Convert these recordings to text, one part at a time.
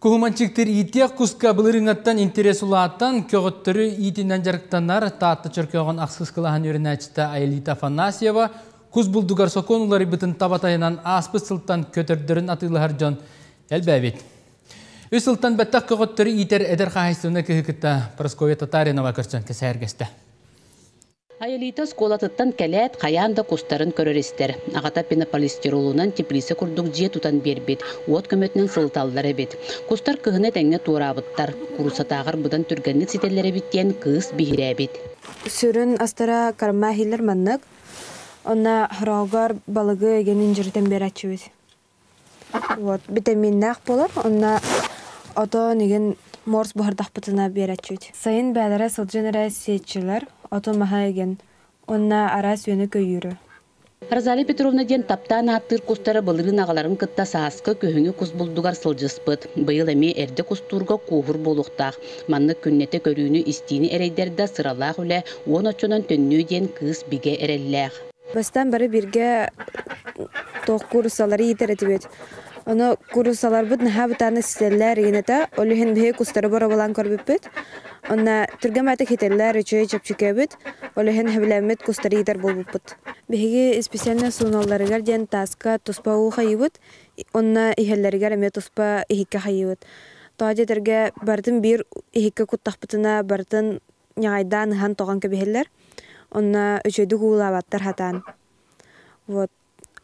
Куһуманчыктыр иитиэх куска былырыҥаттан интерес улаатан, көҕөттөрү иитинэн дьарыктанар Таатта Чөркөөҕүн ахсыс кылааһын үөрэнээччитэ Аэлита Афанасьева кус булдугар сокуон уларыйбытын таба тайанан ааспыт сылтан көтөрдөрүн атыылаһар дьон элбээбит. Үс сылтан бэттэх көҕөттөрү иитэр эдэр хаһаайыстыбаны кыһы кытта Прасковья Татаринова көрсөн кэсээргэстэ. Аэлита оскуолатыттан кэлээт, хайаан да кустарын көрөр-истэр. Аҕата пенополистиролунан теплица курдук дьиэ тутан биэрбит, уот көмөтүнэн сылыталлар эбит. Кустар кыһыны этэҥҥэ туораабыттар, куруссатааҕар быдан түргэнник ситэллэр эбит диэн кыыс биһирээбит. Сүрүн астара карма иһиллэр маннык. Онно хороогор балыгы эгэнин дьөрүтэн биэрээччибит. Вот, витаминнаах буолар. Онно отон игин морс буһардахпытына биэрээччибит. Сайын бээлэрэ сылдьан эрэ сиэччилэр, отон маһа игин. Онно араас үөнү көйүүрү. Розалия Петровна диэн таптаан ааттыыр кустара былырыын аҕаларын кытта сааскы, күһүҥҥү кус булдугар сылдьыспыт. Быйыл эмиэ эрдэ кустуурга куоһур буолуохтаах. Маннык күннэтэ көрүүнү-истиини эрэйдэр да сыралаах үлэ уон оччонон төннүө диэн кыыс бигэ эрэллээх. Бастаан бары бииргэ туох кууруссалары иитэр этибит. Ону кууруссаларбыт наһаа бытааны ситэллэр игин этэ. Ол иһин биһиги кустары боруобалаан көрбүппүт. Онно түргэн баҕайытык хитэллэр, үчүгэй чэпчэкэбит. Ол иһин сөбүлээммит кустары иитэр буолбуппут. Биһиги специально сууналларыгар диэн тааска туспа уу хайыыбыт. Онно иһэллэригэр эмиэ туспа иһиккэ хайыыбыт. Тоҕо диэтэргэ барытын биир иһиккэ куттахпытына барытын ньаҕайдаан ыһан тоҕон кэбиһэллэр. Онно үчүгэйдик уулаабаттар хатаан. Вот.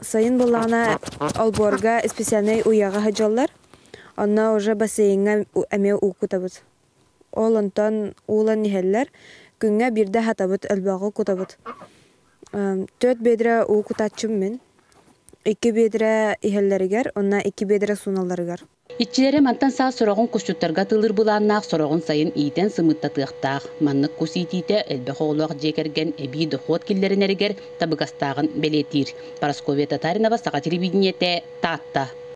Сайын буоллаҕына олбуорга специальнай уйаҕа сылдьаллар. Онно уже бассейҥҥа эмиэ уу кутабыт. Ол онтон уулан иһэллэр. Күҥҥэ биирдэ аһатабыт, элбэҕи кутабыт. Түөрт биэдэрэ уу кутааччым мин. Икки биэдэрэ иһэллэригэр уонна икки биэдэрэ сууналларыгар. Иччилэрэ мантан саас сороҕун кусчуттарга атыылыыр былааннаах, сороҕун сайын иитэн сымыыттатыахтаах. Маннык кус иитиитэ элбэх оҕолоох дьиэ кэргэн эбии дохуот киллэринэригэр табыгастааҕын бэлиэтиир. Парасковья Татаринова, Саха телевидениетэ, Таатта.